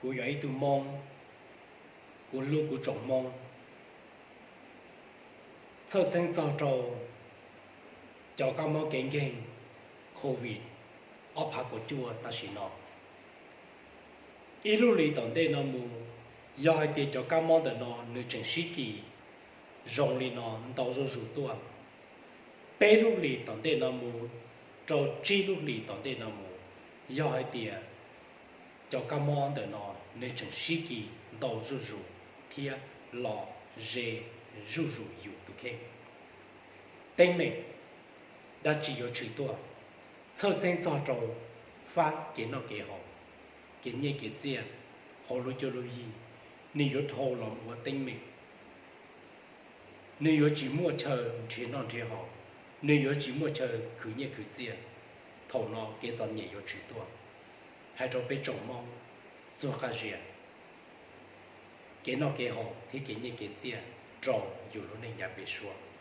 Kuv yog ib tug Hmoob, kuv hlub kuv tsoom Hmoob. Txhawj xeeb txog rau cov kab mob kev nkeeg COVID ob phav kaum cuaj tam sim no. Ib lub hlis tom ntej no mus, yog hais tias cov kab mob ntawm no nws tseem sib kis zoo li no ntau zuj zus tuaj, peb lub hlis tom ntej no mus rau tsib lub hlis tom ntej no mus, yog hais tias cov kab mob ntawm no nws tseem sib kis ntau zuj zus thiab los ze zuj zus yus tus kheej, teeb meem dab tsi yuav tshwm tuaj? Txhawj xeeb txog rau fab kev noj kev haus, kev nyiaj kev txiaj hauv lub cuab lub yig, nws yuav dhau los ua teeb meem. Nws yuav tsis muaj chaw nrhiav noj nrhiav haus, nws yuav tsis muaj chaw khwv nyiaj khwv txiaj. Thaum no kev txom nyem yuav tshwm tuaj. Hais rau peb tsoom Hmoob txuag qaj zias, kev noj kev haus thiab kev nyiaj kev txiaj rau yus lub neej yav pem suab.